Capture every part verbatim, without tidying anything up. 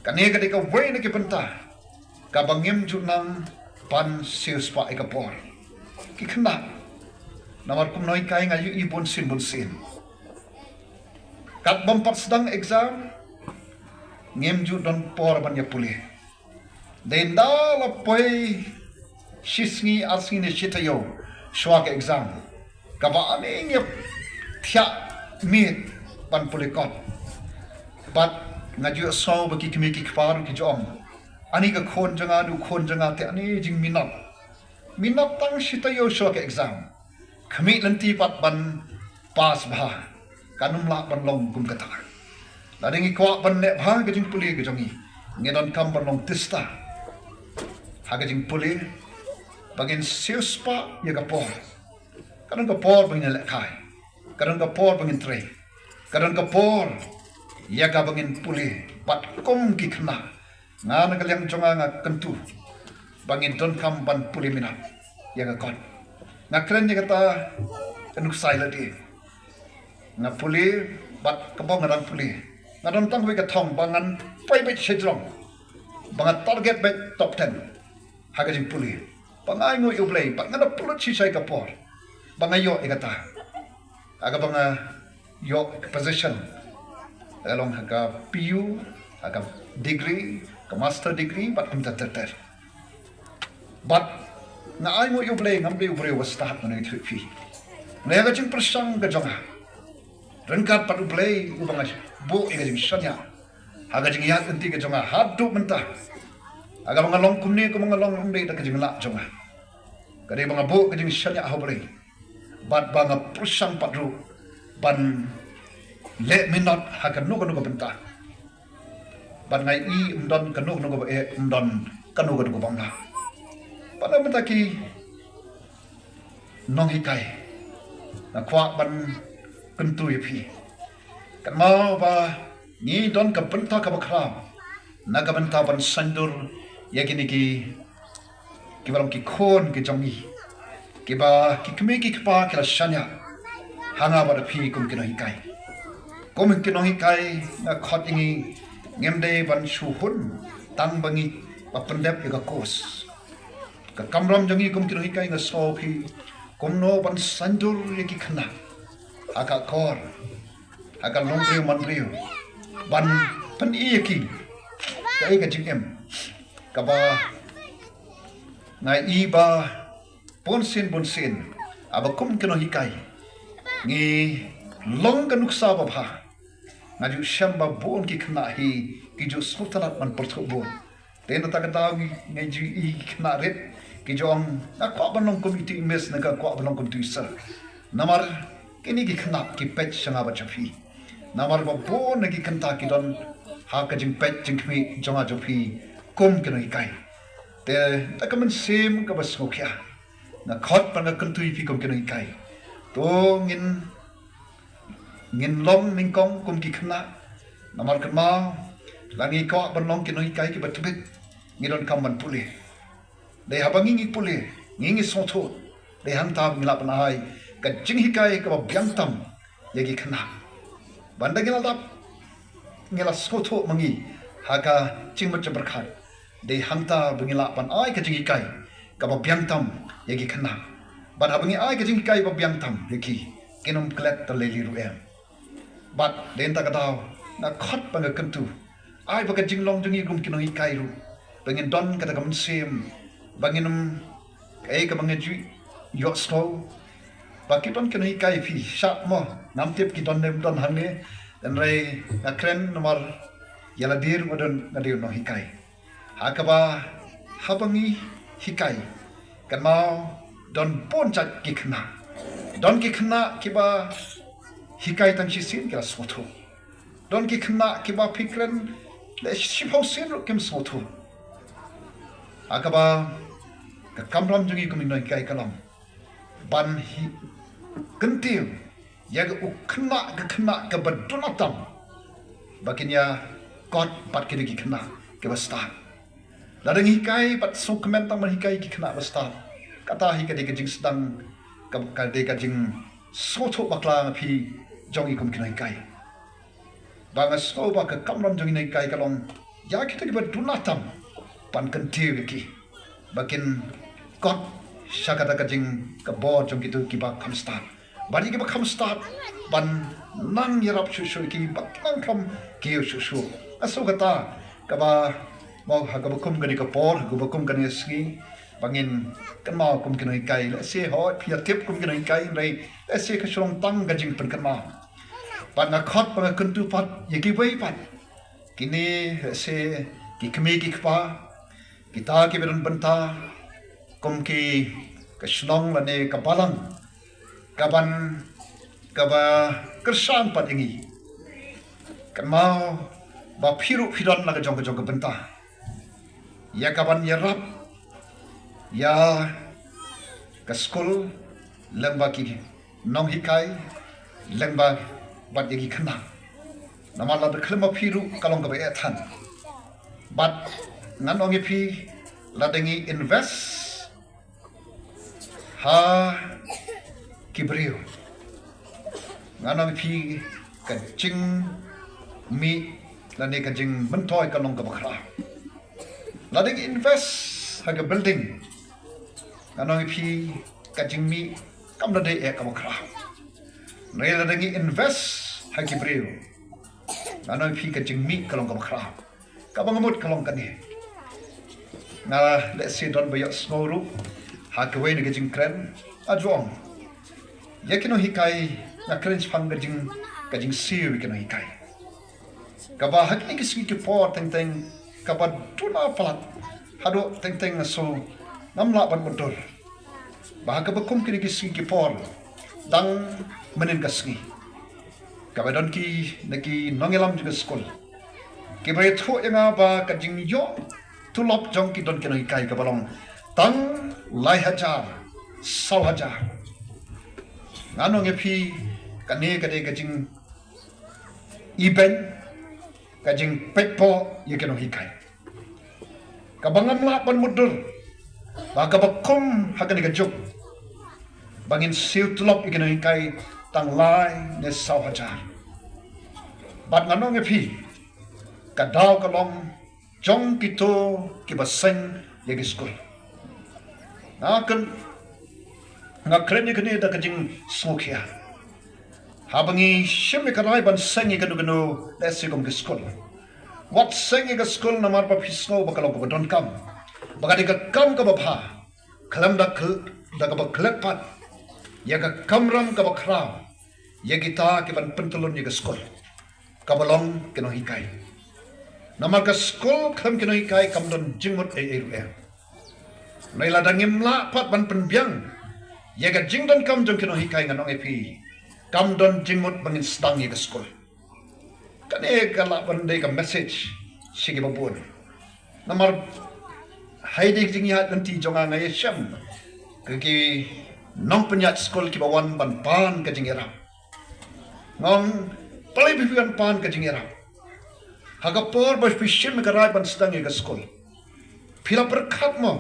Kane ka dei kawei na ki bynta kaba ngim ju nang ban siewspah ïa ka por. Ki khynnah, namar kum nonghikai nga ïohi bunsien bunsien, katba ym pat sdang exam, ngim ju don por ban ïa pule. Dei nda la poi shi sngi ar sngi ne shi taïew shuwa ka exam, kaba ani ngi thiah miet ban pule kot. Bad nga ju sngew ba ki kmie ki kpa ruh ki ju ong, ani ka khun jong nga, u khun jong nga te ani jingminot, minot tang shi taïew shuwa ka exam, khmih lynti pat ban pass bha, kan ym lah ban long kum kata. Lada ngi kwah ban leh bha ka jingpule ka jong ngi, ngi donkam ban long tista ha ka jingpule, ba ngin siewspah ïa ka por. Ka don ka por ba ngin lehkai, ka don ka por ba ngin trei, ka don ka por ïa kaba ngin pule. Bad kum ki khynnah, nga na ka liang jong nga nga kyntu ba ngin donkam ban pule minot ïa ka kot. Nga kren ïa kata ka nuksa ïa lade. Nga pule, bad kaba nga dang pule, nga don tang kawei ka thong ba ngan poi beit shajrong, ba nga target beit top ten ha ka jingpule. Ba nga ainguh ïa U Blei, bad nga da pynlut shisha ïa ka por ba nga ïoh ïa kata, ha kaba nga ïoh ka position, ka long ha ka P U, ha ka degree, ka master degree, bad kumta ter ter. Bad nga ainguh ïa U Blei, ngam dei u briew uba stad, nga ong ïa phi. Nga ïa ka jingpyrshang ka jong nga, ryngkat bad U Blei uba nga buh ïa ka jingshaniah ha ka jingïaid lynti ka jong nga haduh mynta. Ha kaba nga long kumne, kumba nga long, ym dei da ka jinglah jong nga, ka dei ba nga buh ka jingshaniah ha U Blei. Bad ba nga pyrshang pat ruh ban leh minot ha kano kano ka bynta. Bad nga ïohi ym don kano kano kaba eh, ym don kano kano kaba ym lah. Bad na ka bynta ki nonghikai, nga kwah ban kyntu ïa phi, kynmaw ba ngi don ka bynta kaba khraw na ka bynta ban saiñdur ïa kine ki, kiba long ki khun ki jong ngi, kiba ki kmie ki kpa ki la shaniah ha nga bad phi kum ki nonghikai. Kum ki nonghikai, nga khot ïa ngi, ngim dei ban shu hun tang ba ngi ba pyndep ïa ka course. Ka kamram jong ngi kum ki nonghikai, nga sngew phi, kumno ban saiñdur ïa ki khynnah ha ka akor, ha ka longbriew manbriew, ban pyni ïa ki kaei ka jingim, kaba nga ïohi ba bunsien bunsien, haba kum ki nonghikai ngi long ka nuksa babha, nga ju shem ba bun ki khynnah hi ki ju sngewtynnat ban pyrthuh bun. Te na kata ka daw ngi, ngi ju ïohi ki khynnah rit ki ju ong, nga kwah ban long kum itu i miss, nga kwah ban long kum itu i sir. Namar kine ki khynnah ki peit sha nga bad sha phi. Namar ba bun na ki kynta ki don ha ka jingpeit jingkhmih jong nga jong phi kum ki nonghikai. Te da ka mynsiem kaba sngewkhia, nga khot bad nga kyntu ïa phi kum ki nonghikai. To ngin, ngin long nyngkong kum ki khynnah. Namar kynmaw, lada ngi kwah ban long ki nonghikai kiba tbit, ngi donkam ban pule. Dei haba ngi ngi pule, ngi ngi sngewthuh, dei hangta ba ngi lah ban ai ka jinghikai kaba biang tam ïa ki khynnah. Bad da ngi la dap, ngi la sngewthuh ma ngi ha ka jingmut jingpyrkhat, dei hangta ba ngi lah ban ai ka jinghikai kaba biang tam ïa ki khynnah. Bad haba ngi ai ka jinghikai ba biang tam ïa ki, kin ym klet da lei lei ruh em. Bad dei na kata ka daw, nga khot bad nga kyntu, ai ba ka jinglong jong ngi kum ki nonghikai ruh, ba ngin don kata ka mynsiem, ba ngin ym, kaei kaba nga ju ïohsngew, ba ki don ki nonghikai, phi shah mo, ngam tip ki don ne ym don hangne, hynrei nga kren namar ïa lade ruh nga don, nga dei u nonghikai. Ha kaba, haba ngi hikai, kynmaw, don bun jait ki khynnah. Don ki khynnah kiba hikai tang shisien ki la sngewthuh. Don ki khynnah kiba phi kren leh shiphew sien ruh kim sngewthuh. Ha kaba, ka kamram jong ngi kum ki nonghikai ka long ban hi, kyntiew ïa ka u khynnah, ka khynnah kaba duna tam, ba kin ïa kot bad kine ki khynnah kiba stad. Lada ngi hikai bad sngewkmen tang ban hikai ki khynnah ba stad, kata hi ka dei ka jingsdang, ka, ka dei ka jingsngewthuh bakla na phi jong ngi kum ki nonghikai. Ba nga sngew ba ka kamram jong ngi nonghikai ka long ïa kito kiba duna tam, ban kyntiew ïa ki ba kin kot sha kata ka jing ka bor jong kito kiba kham stad. Bad ïa kiba kham stad ban nang ïarap shuh shuh ïa ki, ban nang kham kiew shuh shuh. Nga sngew kata kaba, mo, ha kaba kum kane ka por, ha kaba kum kane ka sngi, ba ngin kynmaw kum ki nonghikai. Lehse hooid phi ïa tip kum ki nonghikai, hynrei lehse ka shu long tang ka jingpynkynmaw. Bad nga khot ba nga kyntu pat ïa kiwei pat, kine lehse ki kmie ki kpa, kita kiba don bynta kum ki, ka shnong lane ka balang kaban, kaba kyrshan pat ïa ngi. Kynmaw ba phi ruh phi don la ka jong ka jong ka bynta ïa kaban ïarap ïa ka skul, lyngba ki nonghikai, lyngba bad ïa ki khynnah. Namar lada khlem ma phi ruh ka long kaba eh than. Bad ngan ong ïa phi, lada ngi invest ha ki briew, ngan ong ïa phi, ka jingmih lane ka jingmyntoi ka long kaba khraw. Lada ngi invest ha ka building, ngan ong ïa phi, ka jingmih kam da dei eh kaba khraw. Hynrei lada ngi invest ha ki briew, ngan ong ïa phi, ka jingmih ka long kaba khraw. Kaba nga mut ka long kane. Nga lehse don ba ïohsngew ruh ha kawei na ka jingkren, nga ju ong, ïa ki nonghikai, nga kren shaphang ka jing, ka jingsiew ïa ki nonghikai. Kaba ha kine ki sngi ki por teng teng kaba duna palat, haduh teng teng nga sngew ngam lah ban mutdur ba ha kaba kum kine ki sngi ki por, tang mynnin ka sngi, kaba don ki na ki nongïalam jong ka skul kiba ïathuh ïa nga ba ka jingïoh tulop jong ki don ki nonghikai kaba long tang lai hajar, saw hajar. Ngan ong ïa phi, kane ka dei ka jingibeiñ, ka jingpeit poh ïa ki nonghikai. Kaba ngam lah ban mutdur ba kaba kum ha kane ka juk, ba ngin siew tulop ïa ki nonghikai tang lai ne saw hajar. Bad ngan ong ïa phi, ka daw ka long jong kito kiba seng ïa ki skul. Nga kren, nga kren ïa kane da ka jingsngewkhia. Haba ngi shim ïa ka rai ban seng ïa kano kano, lehse kum ki skul, wat seng ïa ka skul namar ba phi sngew ba ka long kaba donkam, ba ka dei ka kam kaba bha, khlem da kl-, da kaba klet pat ïa ka kamram kaba khraw ïa kita kiban pyntyllun ïa ka skul, kaba long ki nonghikai. Namar ka skul khlem ki nonghikai kam don jingmut ei ei ruh eh. Hynrei lada ngim lah pat ban pynbiang ïa ka jingdonkam jong ki nonghikai, ngan ong ïa phi, kam don jingmut ba ngin sdang ïa ka skul. Kane ka lah ban dei ka message sha kiba bun. Namar ha kine ki jingïaid lynti jong nga, nga ïashem ïa ki nongpynïaid skul kiba wan ban pan ka jingïarap. Nga ong, balei phi wan pan ka jingïarap? Ha ka por ba phi shim ïa ka rai ban sdang ïa ka skul, phi la pyrkhat mo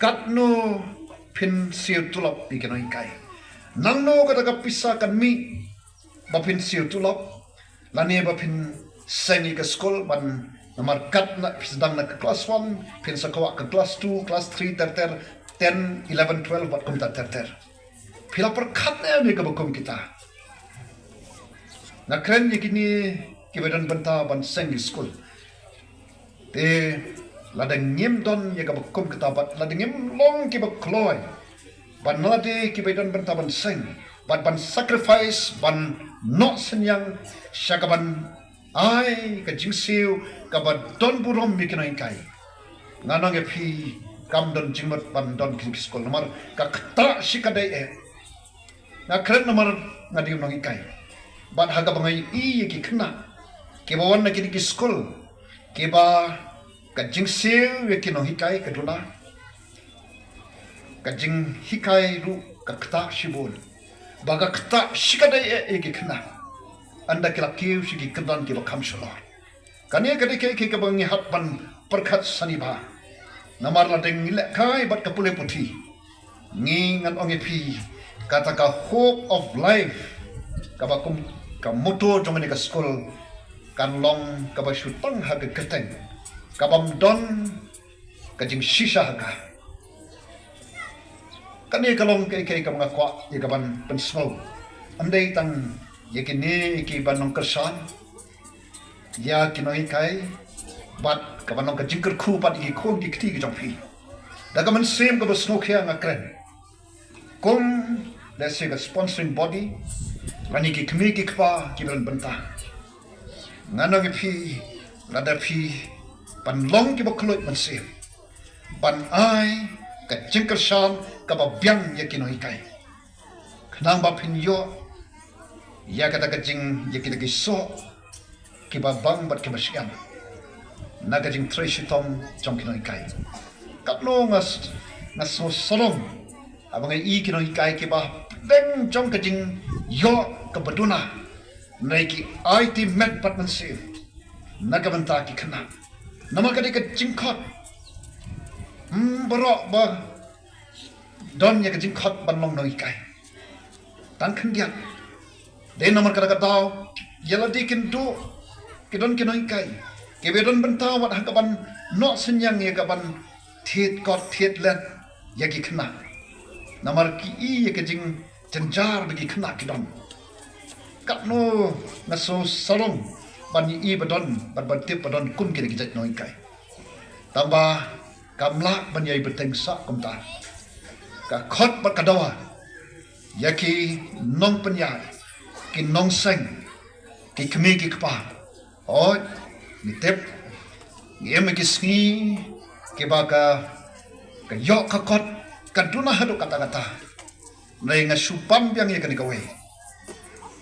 katno phin siew tulop ïa ki nonghikai? Nangno kata ka pisa kan mih ba phin siew tulop, lane ba phin seng ïa ka skul ban, namar katba phi sdang na ka klas one, phin sa kwah ka klas two, klas three ter ter, ten, eleven, twelve bad kumta ter ter. Phi la pyrkhat ne em ïa kaba kum kita? Nga kren ïa kine kiba don bynta ban seng ïa skul. Te lada ngim don ïa kaba kum kita bad lada ngim long kiba kloi ban, lada kiba don bynta ban seng bad ban sacrifice ban noh synñiang sha kaban ai ka jingsiew kaba don burom ïa ki nonghikai, ngan ong ïa phi, kam don jingmut ban don kine ki skul namar ka ktah shikatdei eh. Nga kren namar nga dei u nonghikai. Bad ha kaba nga ïohi ïa ki khynnah kiba wan na kine ki skul, kiba ka jingsiew ïa ki nonghikai ka duna, ka jinghikai ruh ka ktah shibun, ba ka ktah shikatdei eh ïa ki khynnah. Ynda ki la kiew sha ki kyrdan kiba kham shalor. Kane ka dei kaei kaei kaba ngi hap ban pyrkhat sani bha. Namar lada ngi lehkai bad ka pule puthi, ngi, ngan ong ïa phi, kata ka hope of life, kaba kum ka motto jong kane ka skul, kan long kaba shu tang ha ka kyrteng, kabym don ka jingshisha ha ka. Kane ka long kaei kaei kaba nga kwah ïa kaban pynsngew, ym dei tang ïa kine kiba nongkyrshan, ïa ki nonghikai, bad kaban long ka jingkyrkhu bad ïa ki khun ki kti ki jong phi. Da ka mynsiem kaba sngewkhia nga kren, kum lehse ka sponsoring body lane ki kmie ki kpa kiba don bynta, ngan ong ïa phi, lada phi ban long kiba kylluid mynsiem, ban ai ka jingkyrshan kaba biang ïa ki nonghikai, khnang ba phin ïoh ïa kata ka jing, ïa kita ki soh kiba bang bad kiba shyiap na ka jingtrei shitom jong ki nonghikai. Katno nga s-, nga sngewsarong haba nga i ki nonghikai kiba pdeng jong ka jingïoh kaba duna, ne ki aiti met bad mynsiem na ka bynta ki khynnah. Namar ka dei ka jingkhot, ym baroh ba don ïa ka jingkhot ban long nonghikai. Tang khyndiat. Dei namar kata ka daw, ïa lade kin duh, ki don ki nonghikai kiba don bynta wat ha kaban noh synñiang ïa kaban thied kot thied let ïa ki khynnah. Namar ki i ïa ka jingjynjar ba ki khynnah ki don. Katno nga sngewsarong ban i ba don, ban, ban tip ba don kum kine ki jait nonghikai. Tangba kam lah ban ïai bteng sah kumta. Ka khot bad ka dawa ïa ki nongpynïaid, ki nongseng, ki kmie ki kpa. Hooid, ngi tip, ngi im ha ki sngi kiba ka, ka ïoh ka kot ka duna haduh katta katta. Hynrei nga shu pan biang ïa kane kawei.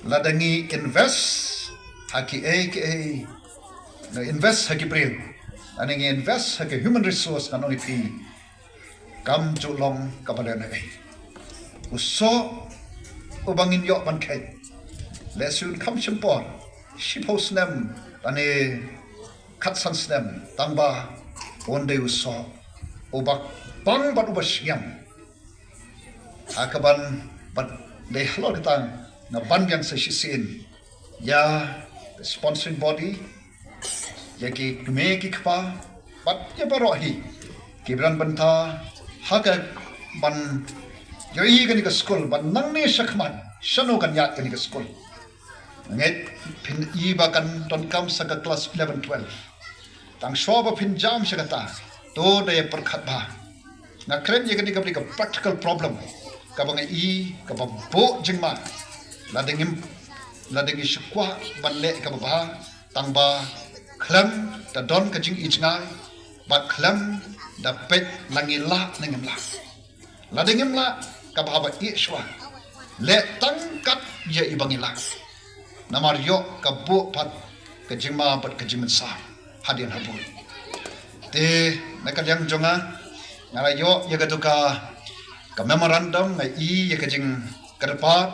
Lada ngi invest ha kiei kiei, ngi invest ha ki briew, lane ngi invest ha ki human resource, ngan ong ïa phi, kam ju long kaba lehnohei. U soh uba ngin ïoh ban kheit, lehse un kham shim por, shiphew snem lane khatsan snem, tangba un dei u soh uba bang bad uba shngaiñ. Ha kaban, bad dei halor kata nga pan biang sa shisien ïa ka sponsoring body, ïa ki kmie ki kpa, bad ïa baroh hi kiba don bynta ha kaban ïohi ïa kane ka skul, bad nangne shakhmat shano kan ïaid kane ka skul. Nga ngeit phin i ba kan donkam sa ka klas eleven twelve. Tang shuwa ba phin jam sha kata, to da ïa pyrkhat bha. Nga kren ïa kane ka bynta ka practical problem kaba nga i kaba buh jingma. Lada ngim, lada ngi shu kwah ban leh kaba bha, tangba khlem da don ka jingijngai, bad khlem da peit la ngi lah ne ngim lah. Lada ngim lah, kaba haba ïeh shuwa, leh tang kat ïa iba ngi lah. Namar ïoh ka buh pat ka jingma bad ka jingmynsaw hadien habud. Te na ka liang jong nga, nga la ïoh ïa kato ka, ka memorandum, nga i ïa ka jingkyrpad,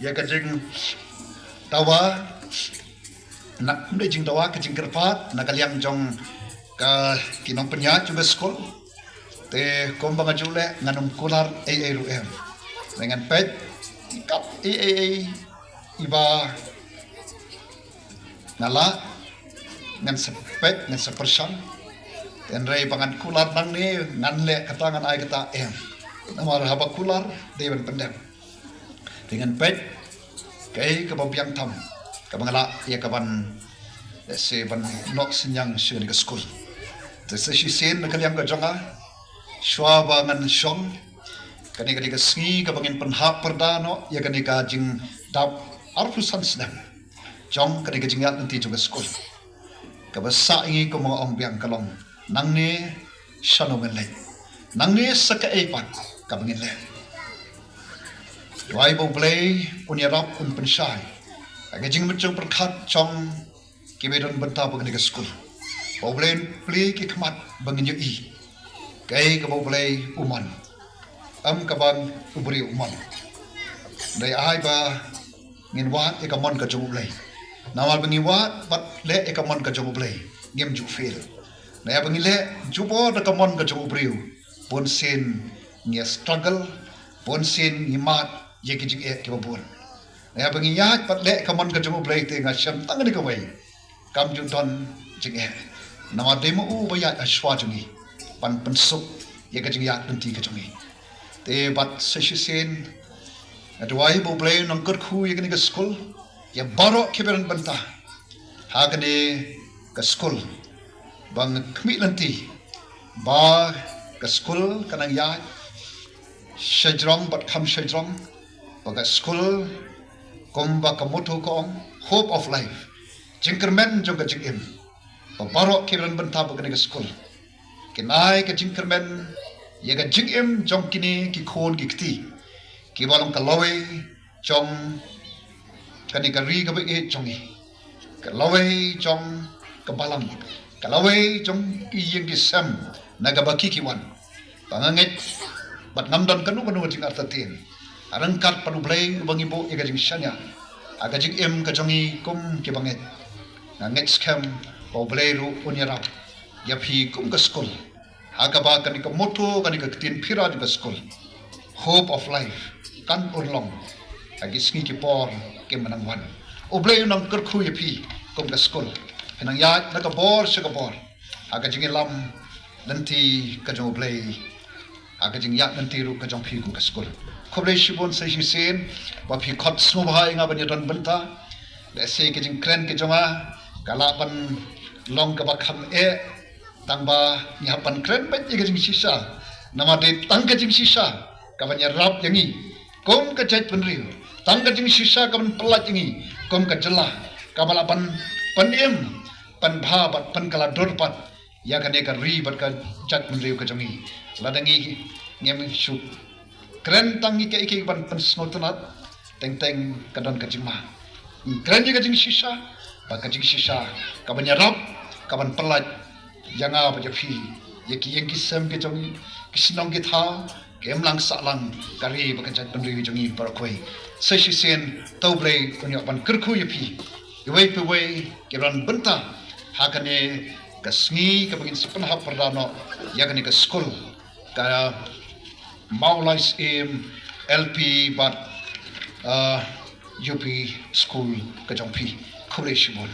ïa ka jingdawa, na, ym dei jingdawa, ka jingkyrpad na ka liang jong ka, ki nongpynïaid jong ka skul. Te kumba nga ju leh, ngan ym kular ei ei ruh em. Ngan peit kat ei ei ei iba nga lah, ngan sa peit, ngan sa pyrshang. Hynrei ba ngan kular nangne, ngan leh kata, ngan ai kata, em. Namar haba kular dei ban pyndep. Te ngan peit kaei kaba biang tam kaba nga lah ïa kaban, lehse ban noh synñiang sha kane ka skul. Te sa shisien na ka liang ka jong nga, shuwa ba ngan shong, kane ka dei ka sngi kaba ngin pynhap pyrda noh ïa kane ka jingdap arphew san snem jong kane ka jingïaid lynti jong ka skul. Kaba sah ïa ngi, kumba nga ong biang, ka long nangne shano ngin leit, nangne sa kaei pat kaba ngin leh. Duwai ba U Blei un ïarap, un pynshai ha ka jingmut jingpyrkhat jong kiba don bynta bad kane ka skul. Ba U Blei un plie ki khmat ba ngin ïohi kaei kaba U Blei u mon, ym kaba u briew u mon. Dei ai ba ngin wad ïa ka mon ka jong U Blei. Namar ba ngi wad bad leh ïa ka mon ka jong U Blei, ngim ju fail. Namar ba ngi leh jubor da ka mon ka jong u briew, bun sien ngi struggle, bun sien ngi mad ïa ki jingeh kiba bun. Namar ba ngi ïaid bad leh ïa ka mon ka jong U Blei, te nga shem tang kane kawei. kam ju don jingeh. Namar dei ma u ba ïaid ha shuwa jong ngi ban pynsuk ïa ka jingïaid lynti ka jong ngi. Te bad sa shisien nga duwai ba U Blei un nang kyrkhu ïa kane ka skul, ïa baroh kiba don bynta ha kane ka skul, ba nga khmih lynti ba ka skul kan nang ïaid shajrong bad kham shajrong, ba ka skul kumba ka motto ka ong, Hope of Life, jingkyrmen jong ka jingim. Ba baroh kiba don bynta bad kane ka skul kin ai ka jingkyrmen ïa ka jingim jong kine ki khun ki kti kiba long ka lawei jong kane ka ri kaba ïeit jong ngi, ka lawei jong ka balang, ka lawei jong ki ïing ki sem na kaba ki ki wan. Ba nga ngeit bad ngam don kano kano ka jingartatien, ryngkat bad U Blei uba ngi buh ïa ka jingshaniah ha ka jingim ka jong ngi kum kiba ngeit. Nga ngeit skhem ba U Blei ruh un ïarap ïa phi kum ka skul ha kaba kane ka motto, kane ka ktien phira jong ka skul, Hope of Life, kan urlong ha ki sngi ki por kiba nang wan. U Blei un nang kyrkhu ïa phi kum ka skul, phin nang ïaid na ka bor sha ka bor ha ka jingïalam lynti ka jong U Blei, ha ka jingïaid lynti ruh ka jong phi kum ka skul. Khublei shibun sa shisien ba phi khot sngewbha ïa nga ban ïadon bynta. Lehse ka jingkren ka jong nga ka lah ban long kaba kham eh, tang ba ngi hap ban kren beit ïa ka jingshisha. Namar dei tang ka jingshisha kaban ïarap ïa ngi kum ka jaitbynriew, tang ka jingshisha kaban pyllait ïa ngi kum ka jylla, kaba lah ban pynim, pynbha bad pynkylla dur pat ïa kane ka ri bad ka jaitbynriew ka jong ngi. Lada ngi ngim shu kren tang ïa kiei kiei ban pynsngewtynnat, teng teng ka don ka jingma. Kren ïa ka jingshisha, ba ka jingshisha kaban ïarap, kaban pyllait ïa nga bad ïa phi, ïa ki ïing ki sem ki jong ngi, ki shnong ki thaw, ki imlang sahlang, ka ri bad ka jaitbynriew jong ngi baroh kawei. Sa shisien to U Blei un ïoh ban kyrkhu ïa phi iwei pa iwei kiba don bynta ha kane ka sngi kaba ngin sa pynhap pyrda noh ïa kane ka skul, ka Mawlai Syiem L P bad, uh, U P school ka jong phi. Khublei shibun.